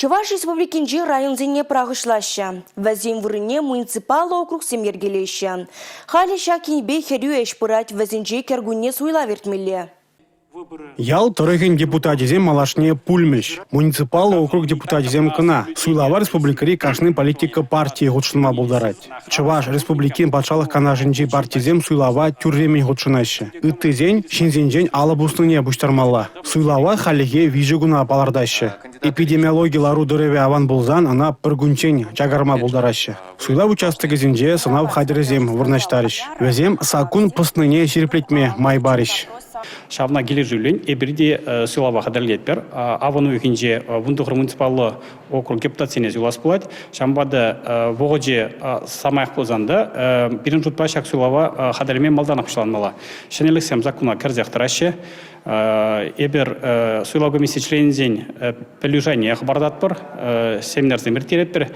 Чӑваш Республикинчи районсене пӑрахӑҫлаҫҫӗ. Вӗсен вырӑнне муниципаллӑ округсем йӗркелеҫҫӗ. Халӗ ҫак енпе хӗрӳ ӗҫ пырать, вӗсенче кӗркунне суйлав иртмелле. Ял тӑрӑхӗн депутачӗсем малашне пулмӗҫ, муниципаллӑ округ депутачӗсем кӑна. Суйлава республикӑри кашни политика партийӗ хутшӑнма пултарать. Чӑваш Республикин Патшалӑх Канашӗнчи партисем суйлава тӳрремӗн хутшӑнаҫҫӗ. Ыттисен ҫынсенчен алӑ пуснине пуҫтармалла. Суйлава хальлӗхе 3 куна палӑртаҫҫӗ. Эпидемиологи лару-тӑрӑвӗ аван пулсан ӑна пӗр кунччен чакарма пултараҫҫӗ. Суйлав участокӗсенче сӑнав хатӗрӗсем вырнаҫтарӗҫ. Вӗсем саккун пӑснине ҫирӗплетме май парӗҫ. Ҫавна килӗшӳллӗн эпир те суйлава хатӗрлетпӗр. Авӑн уйӑхӗнче 19 муниципаллӑ округ депутатсене суйлас пулать. Ҫавӑнпа та вӑхӑчӗ самаях пулсан та пирӗн шутпа ҫак суйлава хатӗрлеме малтанах пуҫланмалла. Ҫӗнӗлӗхсем саккуна кӗрсех тӑраҫҫӗ. Эпир суйлав комисси членӗсен пӗлӳ шайне хӑпартатпӑр, семинарсем ирттеретпӗр.